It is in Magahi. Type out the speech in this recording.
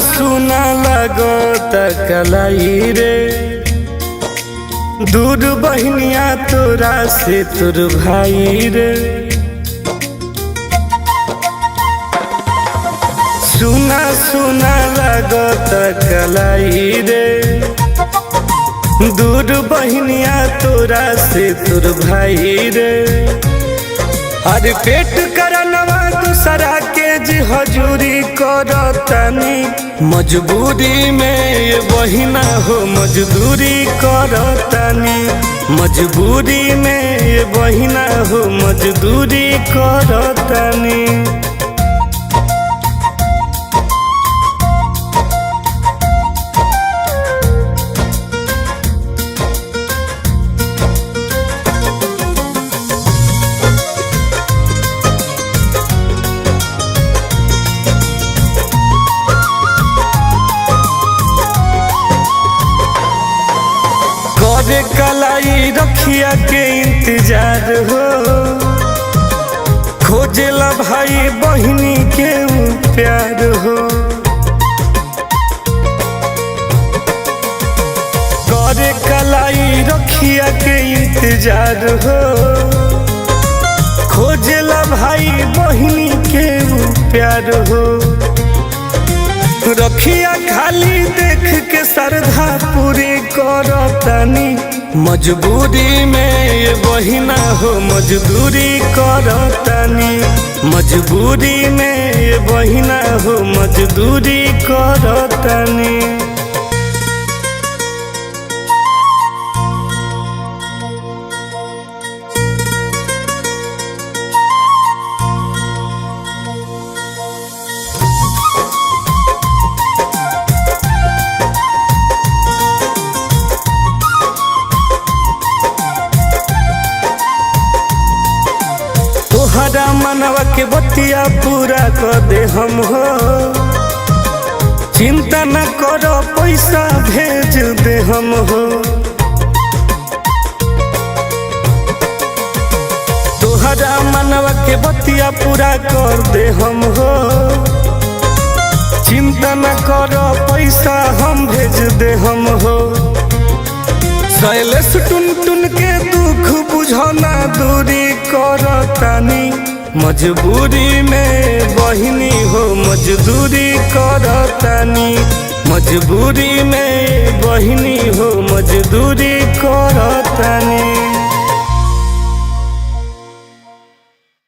सुना लगत कलाई रे, दूर बहनिया तोरा से तोर भाई रे। सुना सुना लगत कलाई रे, दूर बहनिया तोरा से तोर भाई रे। अरे पेट करनवा दूसरा के जी हजूरी करतनी, मजबूरी में ये बहिना हो मजदूरी करतनी। मजबूरी में ये बहिना हो मजदूरी करतनी। करे कलाई रखिया के इंतजार हो, खोजेला भाई बहिनी के प्यार हो। करे कलाई रखिया के इंतजार हो, खोजेला भाई बहिनी के प्यार हो। रखिया खाली देख के श्रद्धा पूरी करतनी, मजबूरी में ये बहिना हो मजदूरी करतनी। मजबूरी में ये बहिना हो मजदूरी करतनी। तोहरा मनवा के बतिया पूरा कर दे हम हो, चिंता न करो पैसा भेज दे हम हो। तोहरा मनवा के बतिया पूरा कर दे हम हो, चिंता न करो पैसा हम भेज दे हम हो। शैलेश टुन टुन के दुख बुझना दूरी करतानी, मजबूरी में बहिनी हो मजदूरी करतानी। मजबूरी में बहिनी हो मजदूरी।